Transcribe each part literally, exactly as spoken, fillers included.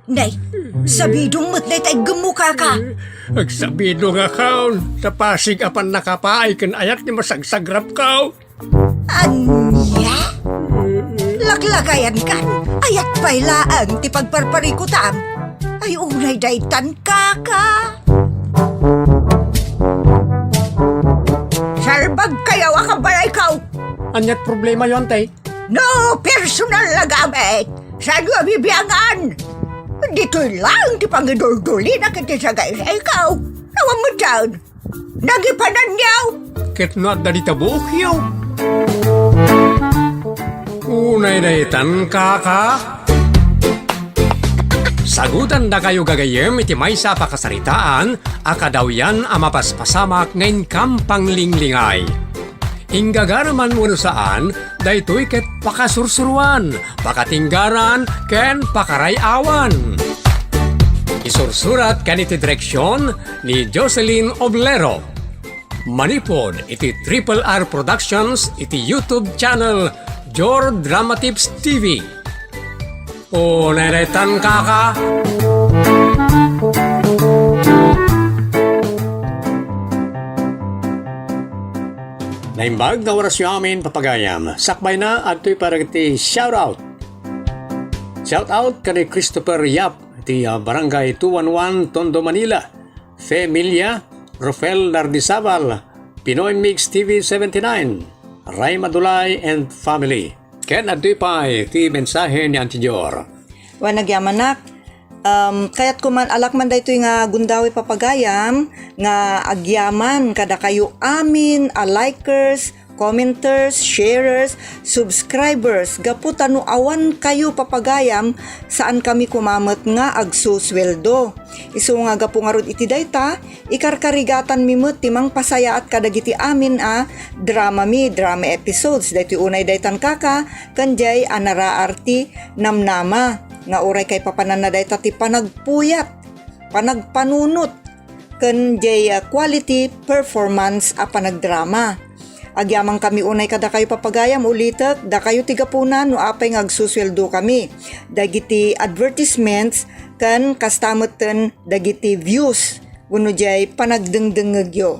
Nay, sabidong met dayta iggemmo, kaka. Agsabidong a kaon, ta pasig a pannakapaay ken ayat ti masagsagrapko. Ania? Laklakayankan, ayat pay laeng ti pagparparikutam. Ay, unay daytan, kaka. Salbagkayo a kabalayko. Aniat problemayo, ante? No personal a gamit, saanyo a bibiangan? Ditoy laeng ti pangiduldulina ket ti sagaysayko. Awan met daan. Nagipananyo! Ket no adda dita buokyo. Unay daytan, kaka. Sagutandakayo gagayyem iti maysa a pakasaritaan a kadawyan a mapaspasamak nga inkam panglinglingay. Inggagaraman wenno saan, daytoy ket pakasursuroan, pakatinggaran, ken pakaray-awan. Isursurat ken iti direksion ni Jocelyn Oblero. Manipud iti Triple R Productions iti YouTube channel Jor Dramatips T V. O, nairetan, kaka. Naimbag nga orasyo amin, papagayam. Sakbayna, adtoy para iti shoutout. Shoutout kani Christopher Yap, ti, ah, Barangay two one one, Tondo, Manila. Fe Milia, Rofel Nardisabal, Pinoy Mix T V seventy-nine, Ray Madulay and family. Ken adtoy pay ti mensahe ni Auntie Jor. Wen, agyamanak, um, kayatko man alakman daytoy nga gundaway, papagayam, nga agyaman kadakayo amin a likers, commenters, sharers, subscribers, gapu ta no awan kayo, papagayam, saan kami kumamet nga agsusueldo. Isu nga gapu ngarud iti dayta, ikarkarigatanmi met ti mangpasayaat kadagiti amin a dramami, drama episodes. Daytoy unay daytan, kaka, ken diay a naraar ti namnama nga uray kaipapananna dayta ti panagpuyat, panagpanunot, ken diay, ah, quality performance a panagdrama. Agyamankami unay kadakayo, papagayam, ulitek, dakayo ti gapuna no apay nga agsusueldokami. Dagiti advertisements ken kasta metten dagiti views wenno diay panagdengdengngegyo.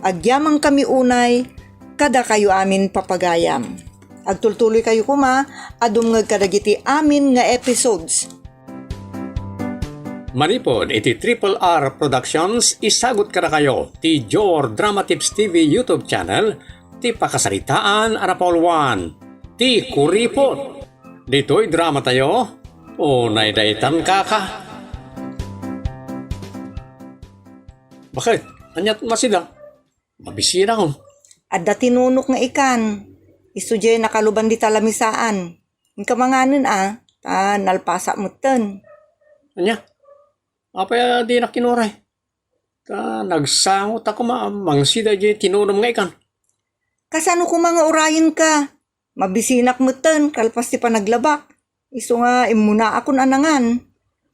Agyamankami unay kadakayo amin, papagayam. Agtultuloykayo koma a dumngeg kadagiti amin nga episodes. Manipud iti Triple R Productions, isagut kadakayo ti Jor Drama Tips T V YouTube channel, ti pakasaritaan a napauluan, ti Kuripot. Ditoy dramatayo, unay daytan, kaka. Bakit? Aniat masida? Mabisinakon. Adda tinunok nga ikan. Isu diay nakaluban dita lamisaan. Inka manganen a, ta nalpasak metten. Ania? Apay a dinak inuray? Ta nagsangot a koma a mangsida diay tinunom nga ikan. Kasano koma nga urayenka? Mabisinak metten kalpas ti panaglabak. Isu nga immunaakon a nangan.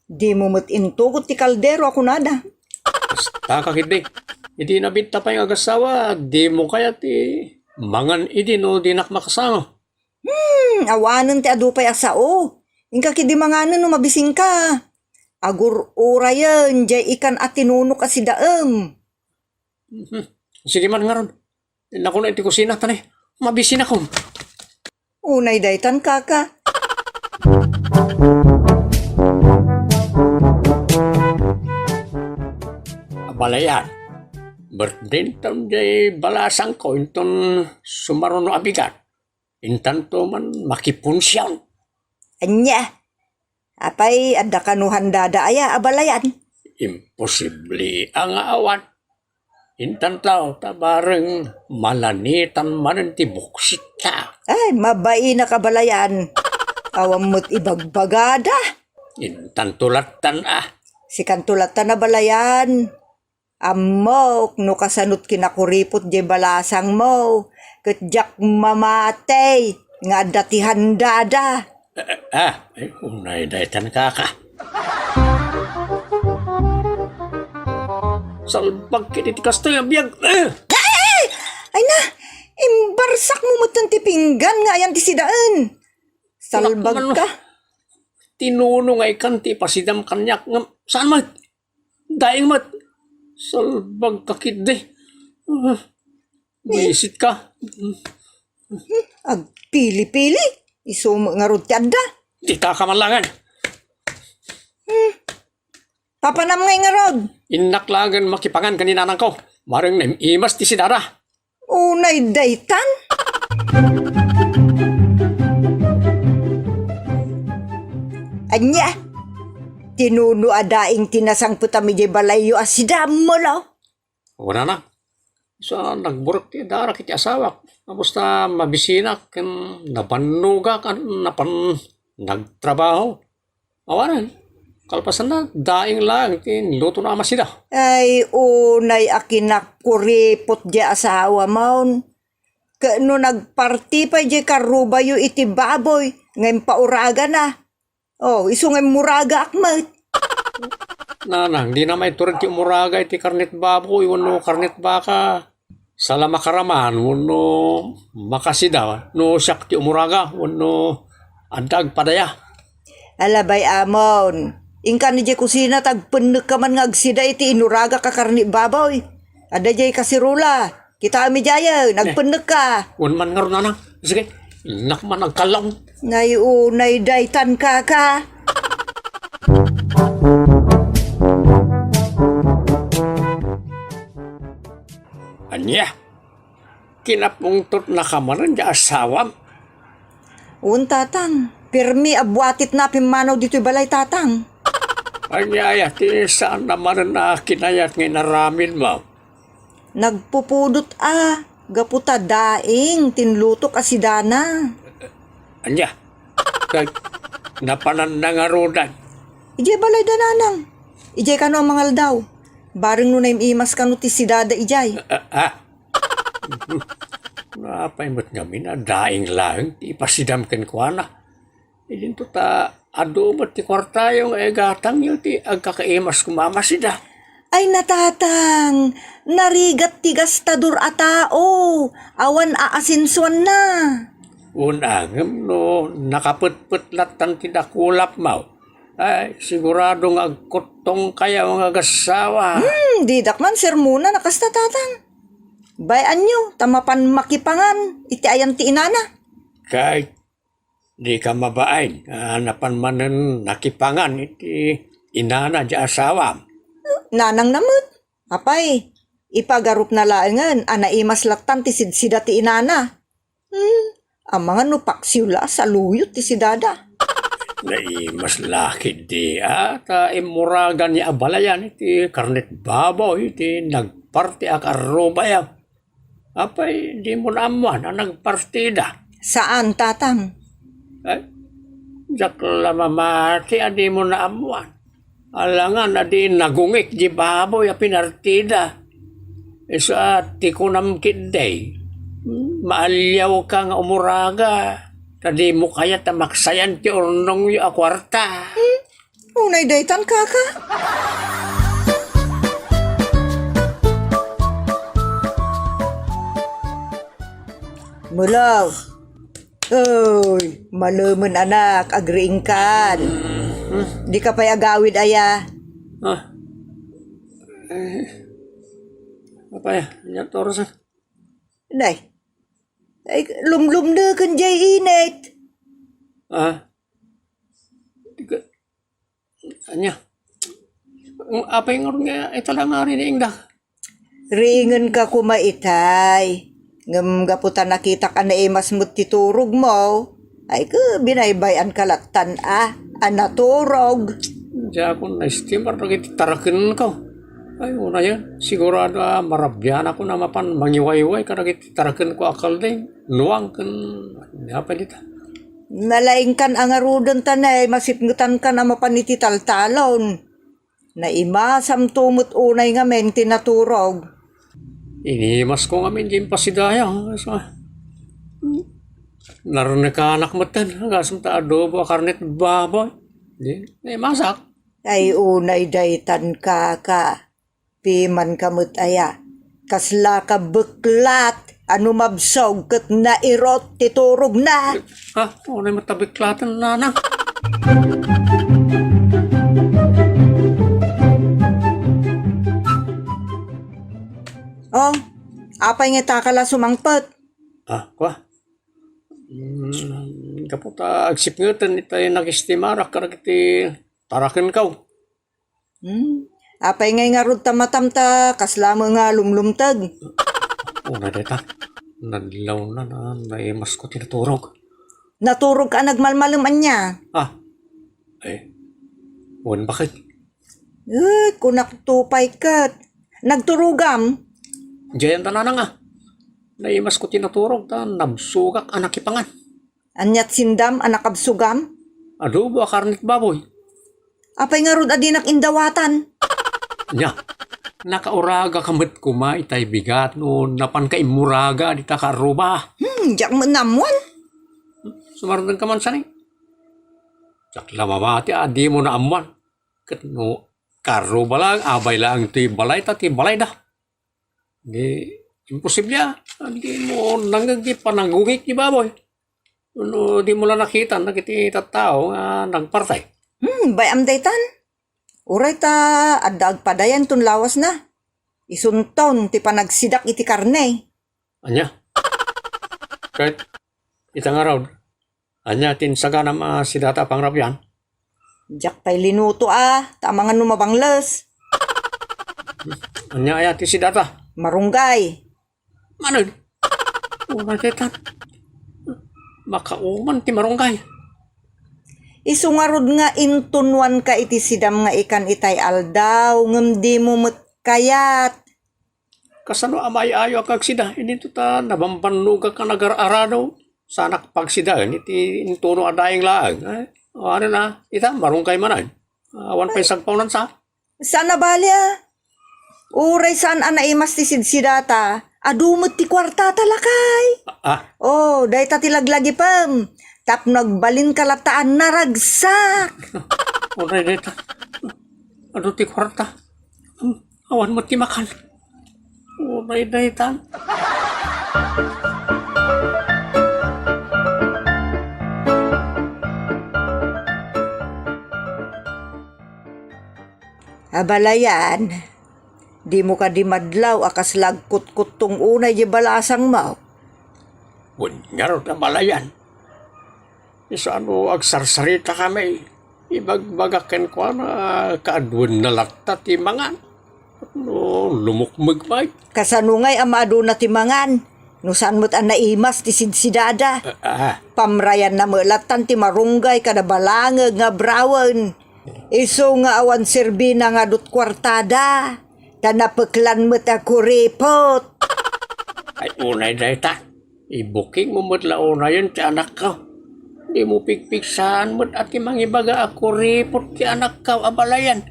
Dimo met intugot ti kaldero a kunada. Kasta ka ketdi. Idi nabitta pay nga agassawa, dimo kayat ti mangan idi no dinak makasango. Hmm, awanen ti adu pay a sao. Inka ketdi manganen no mabisinka. Agur-urayen diay ikan a tinunok a sidaem. Mhm. Sige man ngarud. Innakonak iti kusina, ta ne, mabisinakon. Unay daytan, kaka. Abalayan, birthday-taon diay balasangko inton sumaruno a bigat. Intanto man makipunsiyon. Ania? Apay, adda kano handada aya, abalayan? Imposible a nga awan. Intanto, ta bareng malanitan manen ti buksitta. Ay, mabainak, abalayan. Awan met ibagbagada. Intanto lattan, ah. Sikanto lattan, abalayan. Ammok no kasanot kinakuripot diay balasangmo, ket diak mamati nga adda ti handada. Ah, ah, ay, unay daytan, kaka. Salbag ket iti kastoy a biag. Ah! Ay, ay, ay! Ay na, imbarsakmo metten ti pinggan nga ayan ti sidaen. Salbag ka. Ti nuno nga ikan ti ipasidam kaniak, ngem saan met? Daing met. Salbag ka ketdi. Ah, buisit ka. Agpili-pili? Isu met ngarud ti adda. Dita ka man laengen. Papanam ngay ngarud? Innak laengen makipangan ken ni nanangko. Bareng naim-imas ti sidada. Unay daytan? Ania? Ti nuno a daing ti nasangpetam idiay balayyo a sida, Mulo? Wen, nanang. Sa nagburek ti darak iti asawak. Tapos ta mabisinak ken nabannogak a napan nagtrabaho. Awanen, kalpasanna, daing laeng ti nilutona a masida. Ay, unay a kinakkuripot diay asawamon. Ket no nagparti pay diay karrubayo iti baboy nga impauragana, oh, isu nga immuragaak met. Nanang, dina maitured ti umuraga iti karnet baboy wenno karnet baka. Sala makaraman wenno makasida no siak ti umuraga wenno adda agpadaya. Alabay amon, inkan idiay kusina ta agpennekka man nga agsida iti inuragak a karne baboy. Adda diay kasirola. Kitaem idiayen, agpennekka. Wen man ngarud, nanang. Sige, innak man agkallong. Nay, unay daytan, kaka. Ania? Kinapungtotnaka manen ti asawam? Wen, tatang. Permi a buatitna a pimmanaw ditoy balay, tatang. Ania aya ti saanna manen a kinayat nga inaramidmo? Nagpupudot a, gapu ta daing ti nlutok a sidana. Ania? Kag napananna ngaruden? Idiay balayda, nanang. Idiay kano a mangaldaw. Bareng no naim-imas kano ti sidada idiay. Ah, ah. Apay met ngamin a daing laeng ti ipasidam kenkuana? Idinto ta adu met ti kuartayo nga igatangyo ti agkakaimas koma a masida. Ay, natatang, narigat ti gastador a tao, awan aasensuanna. Wen, ngem no nakapetpet lattan ti dakulapmo, ay, sigurado nga agkuttongkayo nga agassawa. Hmm, didak man sermonan a kasta, tatang. Bay-anyo, ta mapan makipangan iti ayan ti inana. Kay, dika mabain a napan manen nakipangan iti inana ti asawam. Nanangna met. Apay, ipagarupna laengen a naimas lattan ti sidsida ti inana. Hmm, amangan no paksiw la a saluyot ti sidada. Naimas la ketdi a ta immuragan nga abalayan iti karnet baboy ti nagparti a karrubayo. Apay, dimo naammoan a nagpartida? Saan, tatang. Eh, diak la mamati a dimo naammoan. Alangan a di nagungik di baboy a pinartida. Isu a ti kunam ketdi, maaliawka nga umuraga, ta dimo kayat a maksayan ti urnongyo a kuarta. Hmm? Unay daytan, kaka? Mulaw. Oy, malemen, anak, agriingkan. Hmm? Dika pay agawid aya? Ah. Eh, apay, ania ti oras, ah? Nay. Ay, lumlumneken diay init. Ah? Dika, ania? Apay ngarud nga ita la nga riniingda? Riingenka koma itay. Ngem gapu ta nakitak a naimas met ti turogmo, ay, ke, binaybay-anka lattan a, a naturog. Diakon naestimar dagiti tarakenko. Ay, unayen, sigurado a marabianakon a mapan mangiwayway kadagiti tarakenko a kalding, nuang ken apay dita. Nalaingkan a ngaruden ta nay, masipngetankan a mapan iti taltalon. Naimasamto met unay ngamin ti naturog. Inimasko ngamin ti impasidaya. Sa, narnekanak metten, gasem ta adobo a karnet baboy. Di, naimasak. Ay, unay daytan, kaka. Pimanka met aya. Kaslaka beklat a no mabsog ket nairot ti turogna. Ha? Unay met a beklaten, nanang. Oh, apay nga takala sumangpet? Ah, kwa? Mm, gapu ta agsipngeten itay nakistimarak kadagiti tarakenko. Hmm. Apay ngay ngarud ta matam ta kasla met nga lumlumteg? Una dayta, nadlawna na naimasko ti naturog. Naturog ka nagmalmalem ania? Ah, eh, wen baket? Eh, kunak to pay ket. Nagturogam? Diayan ta nanang a. Naimasko ti naturog ta nabsogak a nakipangan. Aniat sindam a nakabsogam? Adobo a karne ti baboy. Apay ngarud a dinak indawatan? Nia, nakauraga ka met koma itay bigat no napan ka immuraga dita karruba. Hmm, diak met naammuan. Sumardeng ka man sani. Diak la mamati a dimo naammuan. Ket no karruba laeng, abay laeng ti balay ta ti balayda. Di, imposible a. Di mo nangngeg ti panagugik ti baboy. No, di mo la nakita dagiti tattao nga nagpartay. Hmm, bay-am daytan. Uray ta adda agpadayan ton lawasna. Isunton ti panagsidak iti karne. Ania? Ket ita ngarud, ania ti insaganam a sidata a pangrabian? Diak pay linuto a, ta amangan no mabangles. Ania aya ti sidata? Marunggay. Manen? Uray daytan. Makauman ti marunggay. Isu ngarud nga intunoanka iti sidam nga ikan itay aldaw, ngem dimo met kayat. Kasano a maay-ayo a kagsida? Idinto ta nabambannogak a nagar-arado. Saanak pagsidaen iti intuno a daing laeng. Eh, o, ano na, ita, marunggay manen. Awan pay sagpawnansa. Saan a bali a. Uray saan a naimas ti sidsidata, adu met ti kuartata, lakay. Ah. Oh, dayta ti laglagipem. Tapno agbalinka latta a naragsak. Uray dayta. Adu ti kuarta. Hmm, awan met ti makan. Uray dayta. Abalayan, dimo kadi madlaw a kasla agkutkuttong unay di balasangmo? Wen ngarud, abalayan. Saan no agsarsaritaka, ibagbagak kenkuana, kaduenna latta ti mangan. No lumukmeg pay. Kasano ngay a maaduna ti mangan? No saan met a naimas ti sidsidada? Ah, ah. Pamrayanna met lattan ti marunggay kada balangeg nga abrawen. Isu nga awan serbina nga adut kuartada, ta napeklan met a kuripot. Ay, unay dayta. Ibukingmo met la unayen ti anakko. Dimo pigpigsaan met a ti mangibaga a kuripot ti anakko, abalayan.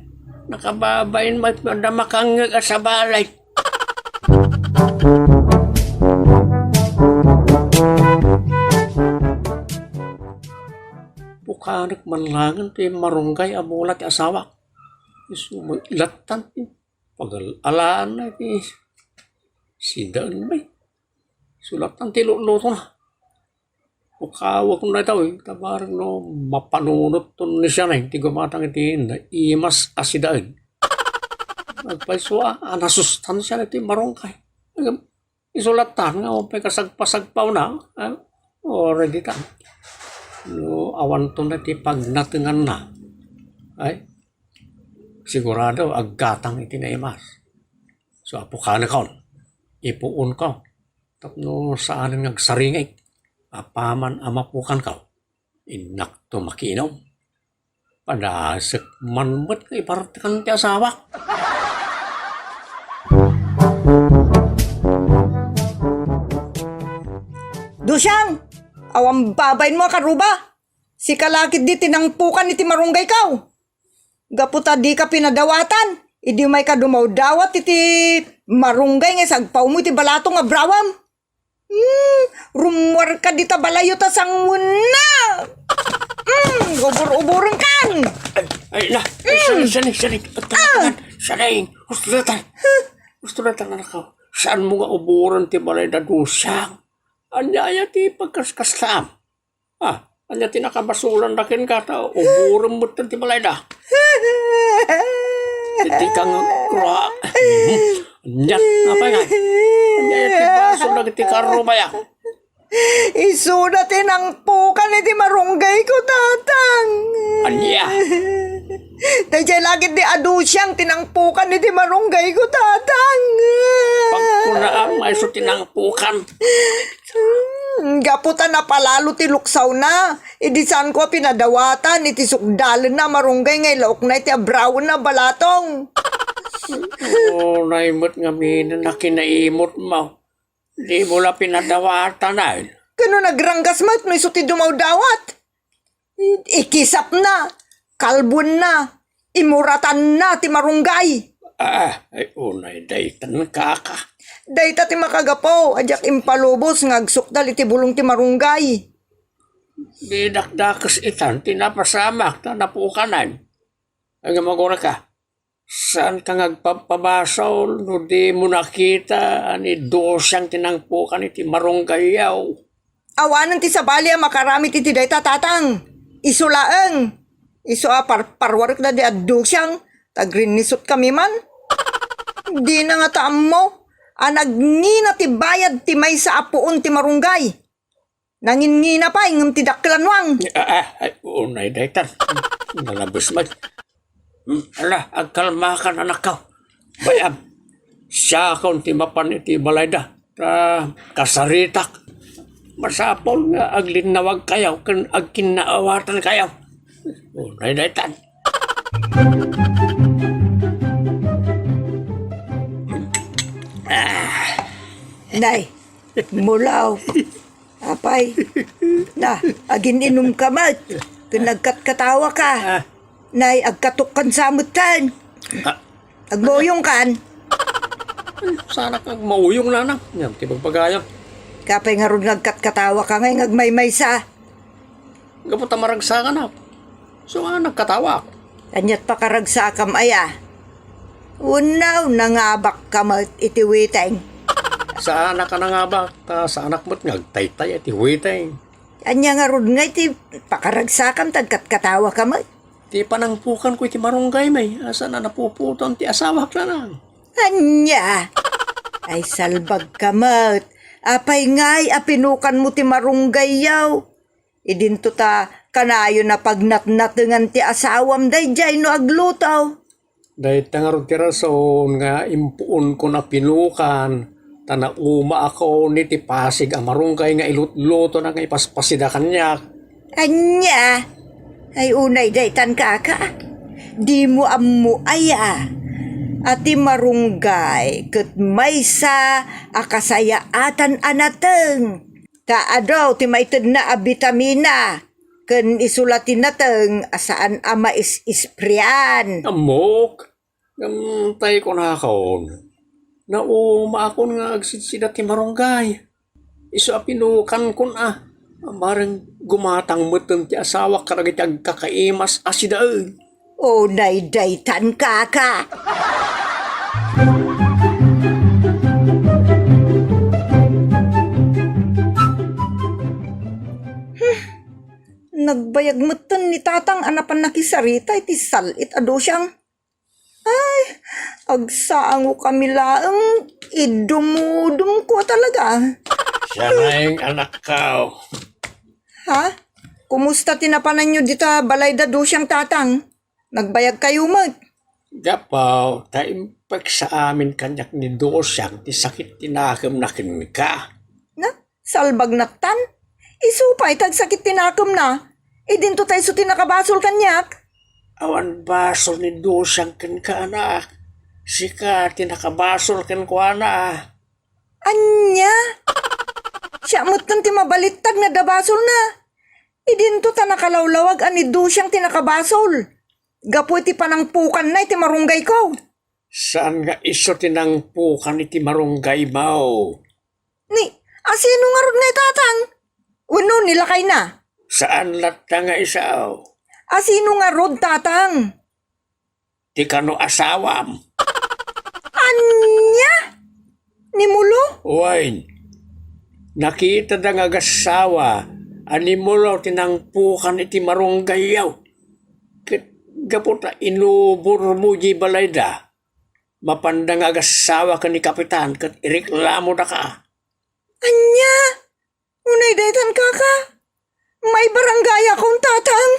Nakababain met da makangngeg a sabali. Bukanek man laengen ti marunggay a mula ti asawak. Isu met lattan ti pagal-alaanna ti sidaen met. Isu lattan ti lutlutona. Bukawek no dayta, eh, ta barek no mapanunotton ni siya na, ti gumatang iti naimas a sidaen. Nagpayso a, a nasustansya na ti marunggay. Isu lattan nga awan pay kasagpasagpawna, ah, o, ready ta. No, awanto na ti pagnatenganna. Ay, sigurado, aggatang iti naimas. So, apukanakon, ipuonko, tapno saanen nga agsaringek, apaman a mapukanko, innakto makiinom. Padasek man met nga ipartikan ti asawak. Dusyang! Awan babain mo a karuba! Sika la ketdi ti nangpukan iti marunggayko. Gapu ta dika pinadawatan, idi mayka dumawdawat iti marunggay nga sagpawmo iti balato nga abrawen. Hmm, rummuarka dita balayyo ta sanguenna. Hmm, ubur-uburenkan. Ay, ay, la. Ay, mm. Sani, sani, sani. Ah. Sani, gusto na tan. Huh? Gusto na tan, anak ko. Saan mo nga uburen ti balay da Dusyang? Ania aya ti pagkaskastaam? Ah, Ania ti nakabasolanda kenka ta uburem metten ti balayda? Iti kang kura. Ania, apay ngay? Ania ti basol dagiti karrubaya? Isuna ti nangpukan iti marunggayko, Tatang. Ania? Daydiay la ketdi a dusiang ti nangpukan iti marunggayko, Tatang. Pagkunaam nga isu ti nangpukan. Hmm, gapu ta napalalo ti luksawna, idi saanko a pinadawatan iti sukdalenna a marunggay nga ilaokna iti abrawenna a balatong. Unay met ngamin a kinaimutmo. Dimo la pinadawatan, ay. Ken no nagranggas met no isu ti dumawdawat? Ikisapna, kalbuenna, imuratanna ti marunggay. Ah, ay, unay daytan, kaka. Dayta ti makagapu a diak impalubos nga agsukdal iti bulong ti marunggay. Di dakdakes itan ti napasamak ta napukanan. Ay, nga magura ka. Saanka nga agpabpabasol no dimo nakita a ni dusiang ti nangpukan iti marunggayyo? Awanen ti sabali a makaramid iti dayta, Tatang. Isu laeng. Isu a par-, parwarek daydi a dusiang, ta agrinnisut kami man. Dina ngata ammo a nagngina ti bayad ti maysa a puon ti marunggay. Nangingina pay ngem ti dakkel a nuang. Ah, ah, ay, unay daytan. Nalabes met. Hmm, ala, agkalmakan, anakko. Bay-am, siakon ti mapan iti balayda. Ta kasaritak. Masapul nga aglinnawagkayo ken agkinnaawatankayo. Unay daytan. Ah. Nay, mulaw. Apay, na, agin-inumka met. Ken nagkatkatawaka. Ah. Nay, agkatukkan sa metten. Ah. Agmauyongkan. Saanak agmauyong, nanang. Ngem ti bagbagayam. Apay ngarud nga agkatkatawaka ngay nga agmaymaysa? Gapu ta maragsakan, a. So, a, nagkatawak. Ania't pakaragsakam aya? Wenno, nangabakka met iti witeng? Saanak a nangabak, ta saanak met nga agtaytay iti witeng. Ania ngarud nga iti pakaragsakam ta agkatkatawaka met? Ti panangpukanko iti marunggay, may, a saan a napupuotan ti asawak, nanang. Ania? Ay, salbagka met. Apay ngay a pinukanmo ti marunggayyo? Idinto ta kanayon a pagnatnatengan ti asawam daydiay no agluto. Dayta ngarud ti rason nga impuonkon a pinukan, ta naumaakon iti pasig a marunggay nga ilutlutona nga ipaspasida kaniak. Ania? Ay, unay daytan, kaka. Dimo ammo aya a ti marunggay ket maysa a kasayaatan a nateng. Ta adu ti maitedna a bitamina, ken isu la ti nateng a saan a mais-isprean. Ammok, ngem tay kunakon, naumaakon nga agsidsida ti marunggay. Isu a pinukankon a, mareng gumatang metten ti asawak kadagiti agkakaimas a sidaen. O, daydiay tan, kaka. Hmm. Nagbayag metten ni Tatang a napan nakisarita iti sal-it a dusiang. Ay, agsaangokami laeng, idumudumko talaga. Siya na yung anak ko. Ha? Kumusta ti napananyo dita balayda dusiang, Tatang? Nagbayagkayo met? Gapu ta impeksa amin kaniak ni dusiang ti sakit ti nakemna kenka. Na, salbag nattan? Isu pay ti agsakit ti nakemna. Idinto ta isu ti nakabasol kaniak. Awan basol ni dusiang kenka, anak. Sika ti nakabasol kenkuana. Ania? Siak metten ti mabalittad nga adda basolna. Idinto ta nakalawlawag a ni dusiang ti nakabasol. Gapu iti panangpukanna iti marunggayko. Saan nga isu ti nangpukan iti marunggaymo? Ni, asino ngarud nga i Tatang? Wenno ni lakayna? Saan latta nga isu? Asino ngarud, Tatang? Ti kano asawam. Ania? Ni Mulo? Wen, nakitada nga agassawa a ni Mulo ti nangpukan iti marunggayyo. Ket gapu ta inubor mo di balayda, mapanda nga agassawa ken ni Kapitan ket ireklamodaka. Ania? Unay daytan, kaka? Maibaranggayakon, tatang.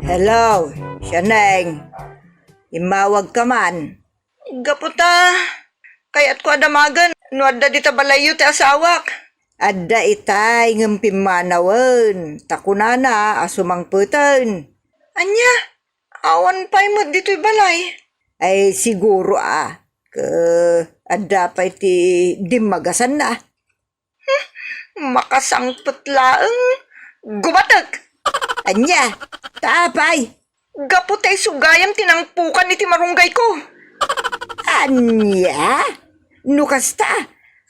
Hello, Sianeng. Immawagka man. Gapu ta, kayatko a damagen no adda dita balayyo ti asawak. Adda itay ngem pimmanawen, ta kunana a sumangpeten. Ania? Awan pay met ditoy balay? Ay, siguro a. Ke, adda pay ti dimmagasanna. Makasangpet laeng. Gubatek! Ania? Ta apay? Gapu ta isu gayam ti nangpukan iti marunggayko. Ania? No kasta,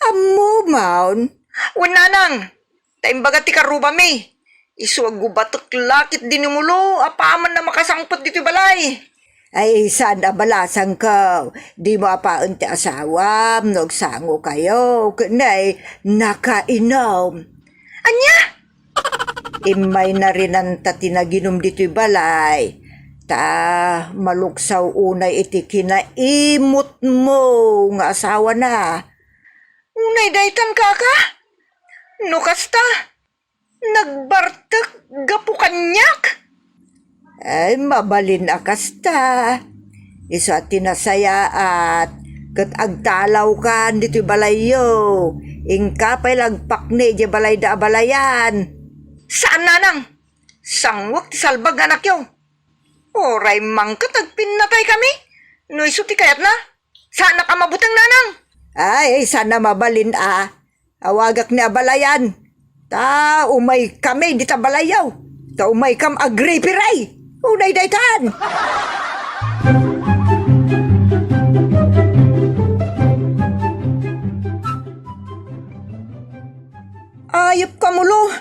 ammom? Wen, nanang, ta imbaga ti karrubami. Isu a gubatek la ketdi ni Mulo apaman a makasangpet ditoy balay. Ay, saan a balasangko. Dimo apaen ti asawam no agsangokayo. Ket nay, nakainom. Ania? Immayna rinanta ti naginum ditoy balay. Ta maluksaw unay iti kinaimutmo nga asawana. Unay daytan, kaka? No kasta, nagbartek gapu kaniak? Ay, mabalin a kasta. Isu a ti nasayaat, ket agtalawkan ditoy balayyo. Inka pay la agpakni idiay balayda a balayan. Saan, nanang. Sangwek ti salbag nga anakyo. Uray mangket agpinnatay kami. No isu ti kayatna, saanak a mabuteng, nanang. Ay, saan a mabalin a. Awagak ni a balayan. Ta umay kami dita balayyo. Ta umay kam agripiray. Unay daytan. Ayep ka, Mulo.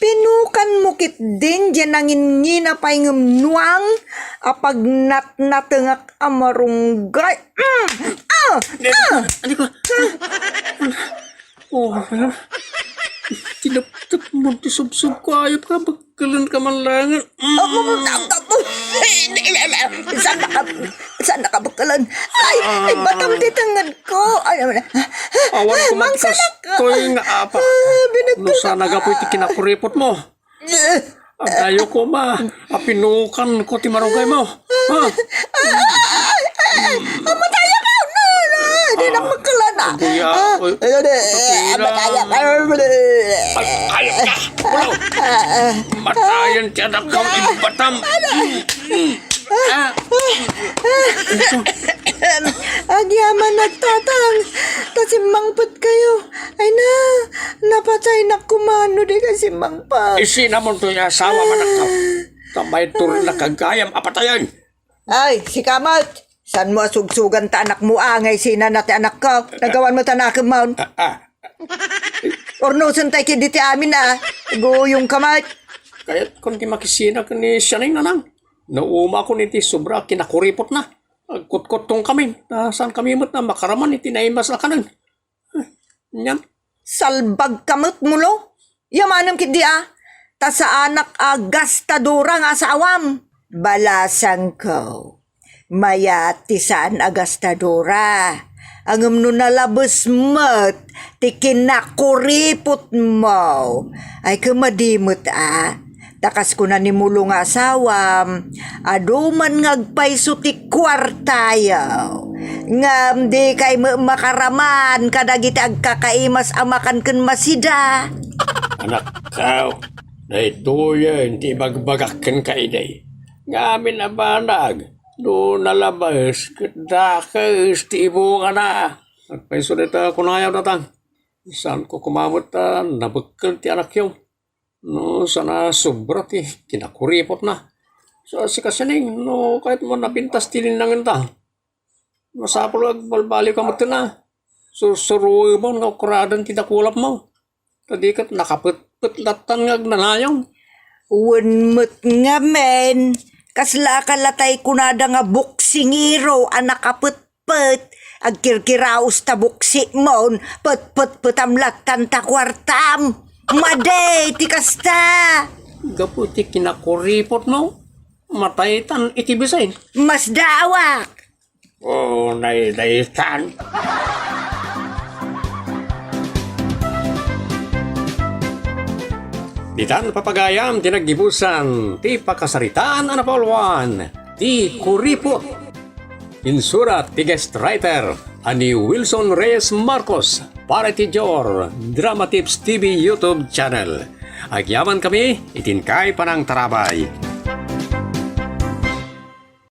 Pinukanmo ketdin diay nanginngina pay ngem nuang a pagnatnatengak a marunggay. Mm! Ah! Ah! Ano ko? Oh, tinaptap mo ti subsub ko, ayop ka, bakkalan ka man langan. Mm. Oh, oh, oh, oh, oh. Saan na ka, saan na ka bakkalan? Ay, ay, batam ti tenged ko. Ay, ay, ay. Awan ko man ti kastoy nga apa. Ah, binagkal. No saan a gapu iti kinakuripot mo. Adayo ko ma, apinukan ko ti marunggay mo. Ha? Amatay ako! Na, na, di na magkalana. Kuya, ah, oy, ay, ay, ay, kapira. Amatay ako. Ay, ayaw ka. Ulo. Matayan ti anak ko, ibatam. Ah. Agyaman, tatang, ta simmangpet kayo. Ay na, napataynak kuman no di ka simmangpet. Isinamon to yung asawa, manakkaw. Ta may turla kagayam a patayan. Ay, sika met, saan mo asugsugan ta anak mo, angay sina na ti anak ko? Nagawan mo tanakem maun. Ah, ah. Urnusen tay kidi ti amin, ah. Guyong ka met. Kayat kon ti makisina ken ni Sianeng, nanang. Naumakon iti sobra kinakuripotna. Agkutkotton kami, ta saan kami met a makaraman iti naimas a kanen. Ngem, salbag ka met, Mulo. Yamanem ketdi a, ta saanak a gastadora nga asawam. Balasangko, mayat ti saan a gastadora. Ngem no nalabes met ti kinakuripotmo, ay, kemadi met a. Ta kas kuna ni Mulo nga asawam, adu man nga agpayso ti kuartayo. Ngem dikay met makaraman kadagiti agkakaimas a makan ken masida. Anakkaw, daytoyen ti ibagbagak kenka idi. Ngamin a banag, no nalabes, ket dakes ti ibungana. Agpayso dayta kunayo, tatang. Saanko koma met a nabekkel ti anakyo. No, saan a sobra ti kinakuripotna. So, sika Sianeng, no kayatmo a napintas ti linnangenta, masapul nga agbalbaliw ka metten a. Sursuruemon nga ukraden ti dakulapmo. Ta di ket nakapetpet lattan nga agnanayon. Wen met ngamin, kasla a kalatay kunada nga boksingero a nakapet pet, Agkirkiraos ta buksikmon, petpetpetam lattan ta kuartam. Madi ti kasta! Gapu ti kinakuripotmo, mataytan iti bisin. Masdaawak! O, naydaytan. Ditan papagayam ti naggibusan ti pakasaritaan a napauluan ti kuripot. Insurat ti guest writer a ni Wilson Reyes Marcos para iti Dior Drama Tips T V YouTube channel. Agyamankami iti inkay panangtarabay.